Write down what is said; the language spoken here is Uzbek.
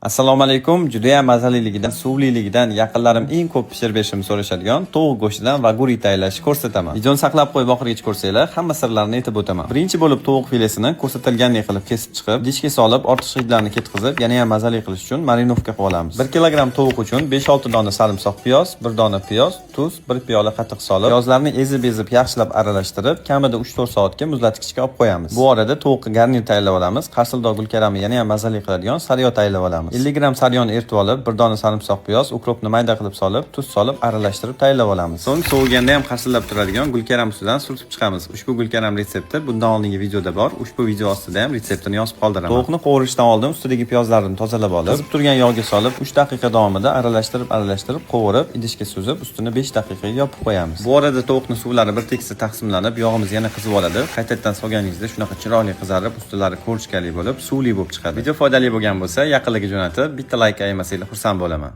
Assalomu alaykum. Judayam mazaliligidan, suvliligidan yaqinlarim eng ko'p pishirib berishimni so'rashadigan tovuq go'shtidan vaguri tayyorlashni ko'rsataman. Videoni saqlab qo'yib oxirigacha ko'rsanglar, hamma sirlarini aytib o'taman. Birinchi bo'lib tovuq filesini ko'rsatilgandek qilib kesib chiqib, idishga solib, ortiqcha hidlarni ketkazib, yana ham mazali qilish uchun marinovka qilib olamiz. 1 kilogramm tovuq uchun 5-6 dona sarimsoq piyoz, 1 dona piyoz, tuz, 1 piyola qatiq solib, piyozlarni ezib-ezib yaxshilab aralashtirib, kamida 3-4 soatga muzlatgichga olib qo'yamiz. Bu orada tovuqqa garnir tayyorlab olamiz. Qarsildoq gulkaramni yana ham mazali qiladigan sariyog' tayyorlab olamiz. 50 gramm sariyog'ni eritib olib, bir dona sarimsoq piyoz, укроп ni mayda qilib solib, tuz solib aralashtirib tayyorlab olamiz. So'ng sovuganda ham qarsillab turadigan gulkaram ustidan surtib chiqamiz. Ushbu gulkaram retsepti bundan oldingi videoda bor. Ushbu video ostida ham retseptini yozib qoldiraman. Tovuqni qovurishdan oldin ustidagi piyozlarni tozalab olib, qizib turgan yog'ga solib, 3 daqiqa davomida aralashtirib aralashtirib qovurib, idishga suzib, ustini 5 daqiqaga yopib qo'yamiz. Bu orada tovuqni suvlari bir tekisda taqsimlanib, yog'imiz yana qizib oladi. Qaytadan solganingizda shunaqa chiroyli qizarib, ustilari корочка li bo'lib, suvli bo'lib chiqadi. Video foydali bo'lgan bo'lsa, yaqinlarga jo'natib, bitta layk ayamasanglar, xursand bo'laman.